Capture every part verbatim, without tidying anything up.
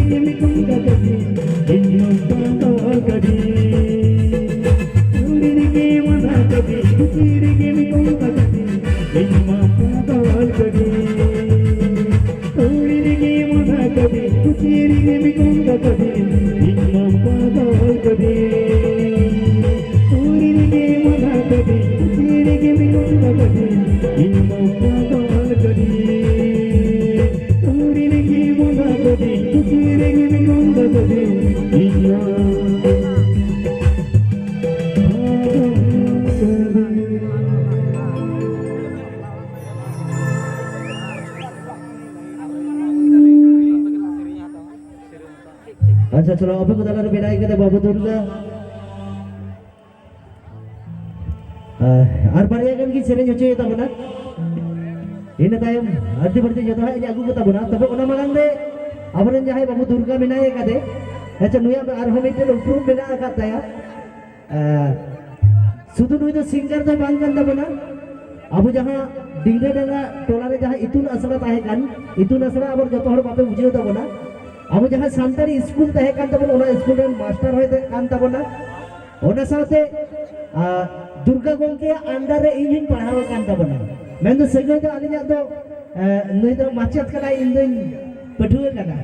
ᱤᱧ ᱢᱟ ᱯᱟᱜᱚᱞ ᱠᱟᱫᱤᱧ, ᱤᱧ ᱢᱟ ᱯᱟᱜᱚᱞ ᱠᱟᱫᱤᱧ᱾ ᱠᱩᱲᱤ ᱨᱮᱜᱮ ᱢᱚᱱᱟ ᱠᱟᱫᱤᱧ, ᱠᱩᱪᱤ ᱨᱮᱜᱮ ᱢᱤᱠᱚᱱ ᱠᱟᱫᱤᱧ, ᱤᱧ ᱢᱟ ᱯᱟᱜᱚᱞ ᱠᱟᱫᱤᱧ᱾ ᱠᱩᱲᱤ ᱨᱮᱜᱮ ᱢᱚᱱᱟ ᱠᱟᱫᱤᱧ, ᱠᱩᱪᱤ ᱨᱮᱜᱮ ᱢᱤᱠᱚᱱ ᱠᱟᱫᱤᱧ, ᱤᱧ ᱢᱟ ᱯᱟᱜᱚᱞ ᱠᱟᱫᱤᱧ᱾ ᱠᱩᱲᱤ ᱨᱮᱜᱮ ᱢᱚᱱᱟ ᱠᱟᱫᱤᱧ, ᱠᱩᱪᱤ ᱨᱮᱜᱮ ᱢᱤᱠᱚᱱ ᱠᱟᱫᱤᱧ, ᱤᱧ ᱢᱟ ᱯᱟᱜᱚᱞ ᱠᱟᱫᱤᱧ᱾ ᱟᱪᱪᱷᱟ, ᱪᱚᱞᱚ, ᱟᱵᱚ ᱠᱚ ᱛᱟᱞᱟᱨᱮ ᱢᱮᱱᱟᱭ ᱠᱟᱫᱮ ᱵᱟᱹᱵᱩ ᱫᱩᱨᱜᱟ᱾ ᱟᱨ, ᱟᱨ ᱵᱟᱨᱭᱟ ᱜᱟᱱ ᱜᱮ ᱥᱮᱨᱮᱧ ᱦᱚᱪᱚᱭ ᱛᱟᱵᱚᱱᱟ᱾ ᱤᱱᱟᱹ ᱛᱟᱭᱚᱢ ᱟᱹᱰᱤ ᱵᱟᱹᱲᱛᱤ ᱡᱚᱛᱚ ᱦᱟᱸᱜ ᱤᱧ ᱟᱹᱜᱩ ᱠᱚ ᱛᱟᱵᱚᱱᱟ᱾ ᱛᱚᱵᱮ ᱚᱱᱟ ᱢᱟᱲᱟᱝ ᱨᱮ ᱟᱵᱚᱨᱮᱱ ᱡᱟᱦᱟᱸᱭ ᱵᱟᱹᱵᱩ ᱫᱩᱨᱜᱟ ᱢᱮᱱᱟᱭ ᱠᱟᱫᱮ, ᱟᱪᱪᱷᱟ, ᱱᱩᱭᱟᱜ ᱟᱨᱦᱚᱸ ᱢᱤᱫᱴᱮᱱ ᱩᱯᱨᱩᱢ ᱢᱮᱱᱟᱜ ᱟᱠᱟᱫ ᱛᱟᱭᱟ᱾ ᱮᱸ, ᱥᱩᱫᱷᱩ ᱱᱩᱭ ᱫᱚ ᱥᱤᱝᱜᱟᱨ ᱫᱚ ᱵᱟᱝ ᱠᱟᱱ ᱛᱟᱵᱚᱱᱟ᱾ ᱟᱵᱚ ᱡᱟᱦᱟᱸ ᱰᱤᱝᱜᱟᱹ ᱰᱟᱸᱜᱟ ᱴᱚᱞᱟ ᱨᱮ ᱡᱟᱦᱟᱸ ᱤᱛᱩᱱ ᱟᱥᱲᱟ ᱛᱟᱦᱮᱸ ᱠᱟᱱ, ᱤᱛᱩᱱ ᱟᱥᱲᱟ ᱟᱵᱚ ᱡᱚᱛᱚ ᱦᱚᱲ ᱵᱟᱯᱮ ᱵᱩᱡᱷᱟᱹᱣ ᱛᱟᱵᱚᱱᱟ᱾ ᱟᱵᱚ ᱡᱟᱦᱟᱸ ᱥᱟᱱᱛᱟᱲᱤ ᱥᱠᱩᱞ ᱛᱟᱦᱮᱸ ᱠᱟᱱ ᱛᱟᱵᱚᱱᱟ, ᱚᱱᱟ ᱥᱠᱩᱞ ᱨᱮᱱ ᱢᱟᱥᱴᱟᱨ ᱦᱚᱸᱭ ᱛᱟᱦᱮᱸ ᱠᱟᱱ ᱛᱟᱵᱚᱱᱟ᱾ ᱚᱱᱟ ᱥᱟᱶᱛᱮ, ᱟᱸ, ᱫᱩᱨᱜᱟ ᱜᱚᱢᱠᱮᱭᱟᱜ under ᱨᱮ ᱤᱧ ᱦᱚᱸᱧ ᱯᱟᱲᱦᱟᱣ ᱟᱠᱟᱱ ᱛᱟᱵᱚᱱᱟ᱾ ᱢᱮᱱᱫᱚ ᱥᱟᱹᱜᱟᱹᱭ ᱫᱚ ᱟᱹᱞᱤᱧᱟᱜ ᱫᱚ, ᱟᱸ, ᱱᱩᱭ ᱫᱚ ᱢᱟᱪᱮᱫ ᱠᱟᱱᱟᱭ, ᱤᱧ ᱫᱚᱧ ᱯᱟᱹᱴᱷᱩᱣᱟᱹ ᱠᱟᱱᱟ᱾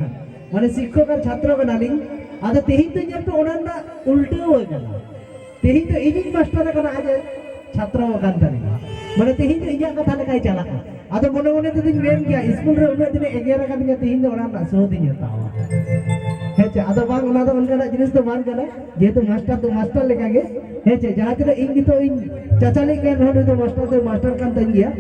ᱢᱟᱱᱮ ᱥᱤᱠᱠᱷᱚᱠ ᱟᱨ ᱪᱷᱟᱛᱨᱚ ᱠᱟᱱᱟᱞᱤᱧ᱾ ᱟᱫᱚ ᱛᱮᱦᱮᱧ ᱫᱚ ᱧᱮᱞ ᱯᱮ, ᱚᱱᱟ ᱨᱮᱱᱟᱜ ᱩᱞᱴᱟᱹᱣ ᱟᱠᱟᱱᱟ᱾ ᱛᱮᱦᱮᱧ ᱫᱚ ᱤᱧᱤᱧ ᱢᱟᱥᱴᱟᱨ ᱟᱠᱟᱱᱟ, ᱟᱡ ᱮ ᱪᱷᱟᱛᱨᱚ ᱟᱠᱟᱱ ᱛᱟᱹᱞᱤᱧᱟ᱾ ᱢᱟᱱᱮ ᱛᱮᱦᱮᱧ ᱫᱚ ᱤᱧᱟᱹᱜ ᱠᱟᱛᱷᱟ ᱞᱮᱠᱟᱭ ᱪᱟᱞᱟᱜᱼᱟ᱾ ᱟᱫᱚ ᱢᱚᱱᱮ ᱢᱚᱱᱮ ᱛᱮᱫᱚᱧ ᱢᱮᱱ ᱜᱮᱭᱟ, ᱥᱠᱩᱞ ᱨᱮ ᱩᱱᱟᱹᱜ ᱫᱤᱱᱮ ᱮᱜᱮᱨ ᱟᱠᱟᱫᱤᱧᱟ, ᱛᱮᱦᱮᱧ ᱫᱚ ᱚᱱᱟ ᱨᱮᱱᱟᱜ ᱥᱳᱫᱷ ᱤᱧ ᱦᱟᱛᱟᱣᱟ᱾ ᱦᱮᱸ ᱪᱮ? ᱟᱫᱚ ᱵᱟᱝ, ᱚᱱᱟ ᱫᱚ ᱚᱱᱠᱟᱱᱟᱜ ᱡᱤᱱᱤᱥ ᱫᱚ ᱵᱟᱝ ᱠᱟᱱᱟ, ᱡᱮᱦᱮᱛᱩ ᱢᱟᱥᱴᱟᱨ ᱫᱚ ᱢᱟᱥᱴᱟᱨ ᱞᱮᱠᱟ ᱜᱮ᱾ ᱦᱮᱸ ᱪᱮ? ᱡᱟᱦᱟᱸ ᱛᱤᱱᱟᱹᱜ ᱤᱧ ᱱᱤᱛᱚᱜ ᱤᱧ ᱪᱟᱪᱟᱞᱤᱜ ᱠᱟᱱ ᱨᱮᱦᱚᱸ, ᱱᱩᱭ ᱫᱚ ᱢᱟᱥᱴᱟᱨ ᱫᱚ ᱢᱟᱥᱴᱟᱨ ᱠᱟᱱ ᱛᱟᱹᱧ ᱜᱮᱭᱟ᱾